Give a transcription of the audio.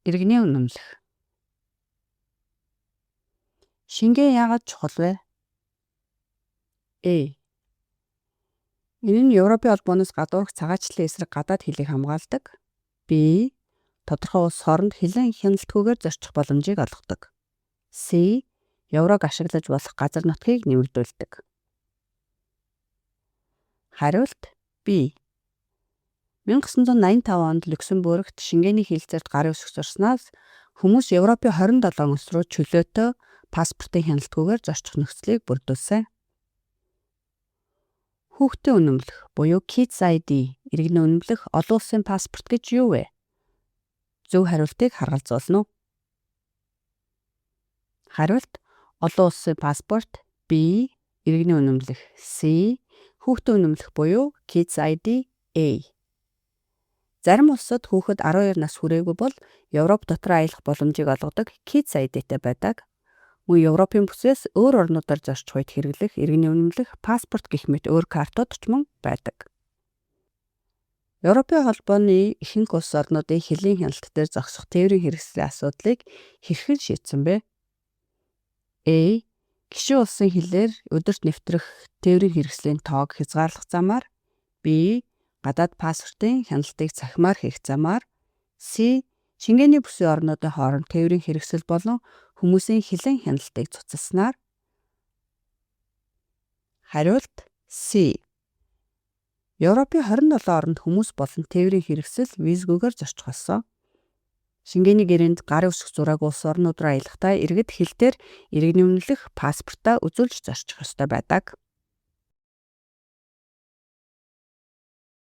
Иргэний үнэмлэх. Шенген яагаад чухал вэ? A. Энэ нь Европын холбооноос гадуурх цагаачлалын эсрэг гадаад хилийг хамгаалдаг. B. Тодорхой улс хооронд хилийн хяналтгүйгээр зорчих боломжийг олгодог. C. Еврог ашиглаж болох газар нутгийг нэмэгдүүлдэг. Хариулт: B. 1985 онд Люксембургт Шенгений хэлэлцээрт гарын үсэг зурснаас хүмүүс Европын 27 улс руу чөлөөтэй, паспортын хяналтгүйгээр зорчих нөхцөлийг бүрдүүлсэн. Хүүхдийн үнэмлэх буюу Kids ID, иргэний үнэмлэх, олон улсын паспорт гэж юу вэ? Зөв хариултыг харгалзуулна уу? Хариулт: олон улсын паспорт B, иргэний үнэмлэх C, хүүхдийн үнэмлэх буюу Kids ID A. Зарим улсад хүүхэд 12 нас хүрээгүй бол Европ дотор аялах боломжийг олгодог Kids ID-тэй байдаг. Мөн Европын бүсээс өөр орнуудаар зорчих үед хэрэглэх иргэний үнэмлэх, паспорт гэх мэт өөр картууд ч мөн байдаг. Европын холбооны ихэнх улс орнуудын хилийн хяналт дээр зогсох тээврийн хэрэгслийн асуудлыг хэрхэн шийдсэн бэ? A. Гишүүн улсын хилээр өдөрт нэвтрэх тээврийн хэрэгслийн тоог хязгаарлах замаар. B. Гадаад паспортын хяналтыг цахимаар хийх замаар. C. Шенгений бүсийн орнуудын хооронд тээврийн хэрэгсэл болон хүмүүсийн хилийн хяналтыг цуцалснаар. Хариулт: C. Европын 27 оронд хүмүүс болон тээврийн хэрэгсэл визгүйгээр зорчих болсон. Шенгений гэрээнд гарын үсэг зураагүй улс орнууд руу аялахдаа иргэд хил дээр иргэний үнэмлэх, паспортоо үзүүлж зорчих ёстой байдаг.